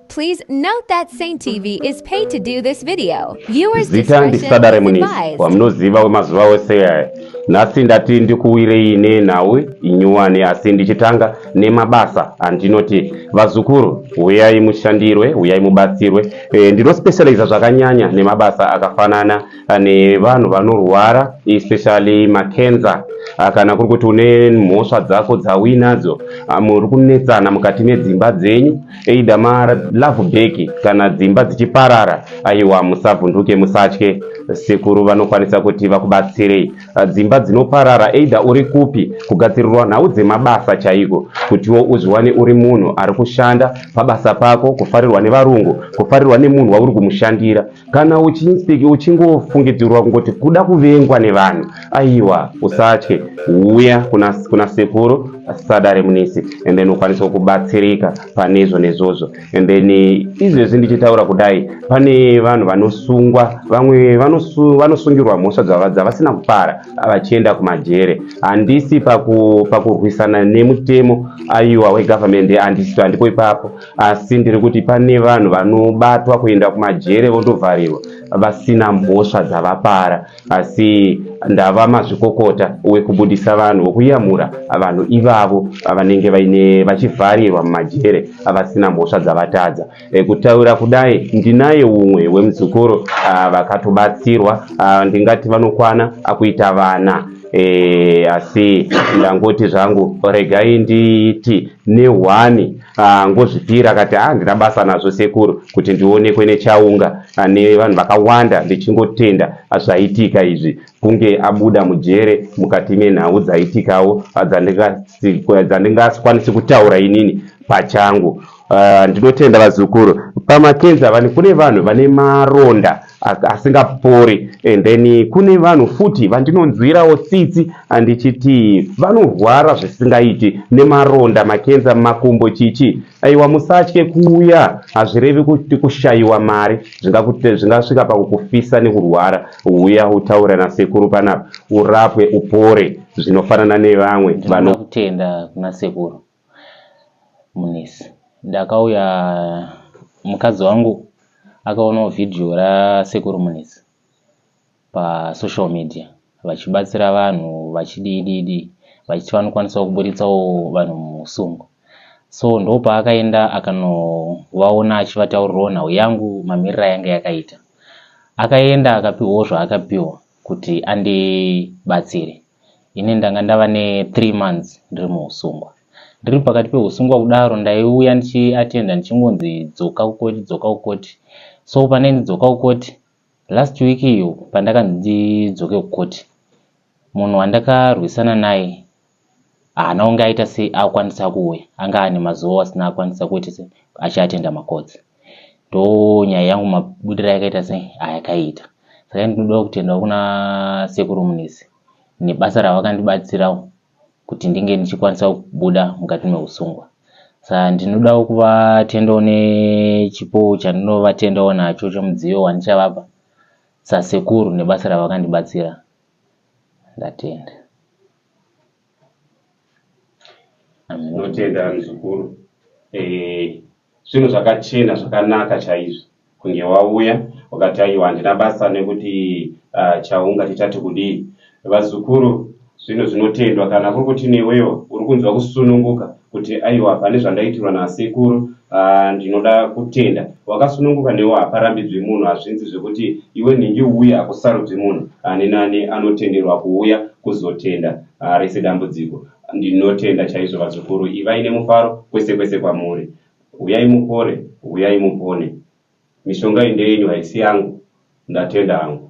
Please note that Saint TV is paid to do this video. Viewers Zita discretion ndiSadare is Munisi advised. Wamunoziva wemazuva ose aya. Nhasi ndati ndikuwirei nenhau inyuwani, asi ndichitanga nemabasa andinoti vazukuru huyai mushandirwe, huyai mubatsirwe. Ndinospecializa zvakanyanya nemabasa akafanana nevanhu vanorwara, especially makenza. Kana kuri kuti une mhosva dzako dzauinadzo, muri kunetsana mukati medzimba dzenyu, either malove back kana dzimba dzichiparara, aiwa, musavhunduke, musatye, sekuru vanokwanisa kuti vakubatsirei. Dzimba dzinoparara, either uri kupi, kugadzirirwa nhau dzemabasa chaiko, kutiwo uzviwane uri munhu ari kushanda pabasa pako, kufarirwa nevarungu, kufarirwa nemunhu wauri kumushandira. Kana uchingofungidzirwa kungoti kuda kuvengwa nevanhu, aiwa, usatye, uya kuna sekuru Sadare Munisi and then ukwanise kubatsirika pane izvo nezvozvo. And then izvezvi ndichitaura kudai, pane vanhu vanosungwa, vamwe vanosungirwa mhosva dzavasina kupara vachienda kumajere. Handisi pakurwisana nemutemo, aiwa, wegovernment, handisi, handipo ipapo, asi ndiri kuti pane vanhu vanobatwa kuenda kumajere, vondovharirwa vasina mhosva dzavapara. Asi ndava mazvikokota wekubudisa vanhu, wokuyamura vanhu ivavo vanenge vaine vachivharirwa mumajere vasina mhosva dzavatadza. Kutaura kudai, ndinaye umwe wemuzukuru vakatobatsirwa, ndingati vanokwana akuita vana. Asi ndangoti zvangu regai nditi nehwani ngozvipira akati, "Handina basa nazvo sekuru, kuti ndionekwe nechaunga nevanhu vakawanda." Ndichingotenda zvaitika izvi, kunge abuda mujere mukati menhau dzaitikawo dzandingasikwanisi kutaura inini pachangu. Ndinotenda vazukuru pamakenza. Vane kune vanhu vane maronda asingapori and then kune vanhu futi vandinonzwirawo tsitsi, andichiti vanorwara zvisingaiti nemaronda, makenza mumakumbo, chichi. Aiwa, musatye kuuya. Hazvirevi kuti kushayiwa mari zvingasvika pakukufisa nekurwara. Uya utaura nasekuru panapa, urapwe, upore zvinofanana nevamwe. Ndinoda vano kutenda kuna sekuru Munisi. Ndakauya, mukadzi wangu akaonawo vhidhiyo rasekuru Munisi pasocial media vachibatsira vanhu, vachidii vachiti vanokwanisawo kuburitsawo vanhu muusungwa. So ndopaakaenda akanovaona achivataurirawo nhau yangu mamiriro ayanga yakaita. Akaenda akapiwawo zvaakapiwa kuti andibatsire. Ini ndanga ndava ne3 months ndiri muusungwa. Ndiri pakati peusungwa kudaro, ndaiuya ndichiatenda, ndichingonzi dzoka kukoti, dzoka kukoti. So pandainzi dzoka kukoti last week iyo, pandakanzi ndidzoke kukoti, munhu wandakarwisana naye haana kunge aita sei akwanisa kuuya, anga ane mazuva asina akwanisa kuita sei achiatenda makotsi. Ndo nyaya yangu mabudiro ayakaita sei ayakaita. Saka ndinoda kutendawo kuna sekuru Munisi nebasa ravakandibatsirawo kuti ndinge ndichikwanisa kubuda mukati meusungwa. Saka ndinodawo kuvatendawo nechipo chandinovatendawo nacho chemudziyo wandichavapa sasekuru nebasa ravakandibatsira. Ndatenda. Ndinotenda muzukuru. Zvinhu zvakachena, zvakanaka chaizvo kunge wauya wakati, "Aiwa, handina basa nekuti chaunga chichati kudii." Vazukuru, zvinhu zvinotendwa kana kuri kuti newewo uri kunzwa kusununguka kuti, "Aiwa, pane zvandaitirwa nasekuru, ndinoda kutenda." Wakasununguka newo, haparambidzwi munhu, hazvinzi zvekuti iwe nhingi uye, hakusarudzwi munhu. Ani nani anotenderwa kuuya kuzotenda rese dambudziko. Ndinotenda chaizvo vazukuru, ivai nemufaro kwese kwese kwamuri. Uyai mupore, uyai mupone. Mishonga iyi ndeyenyu, haisi yangu. Ndatenda hangu.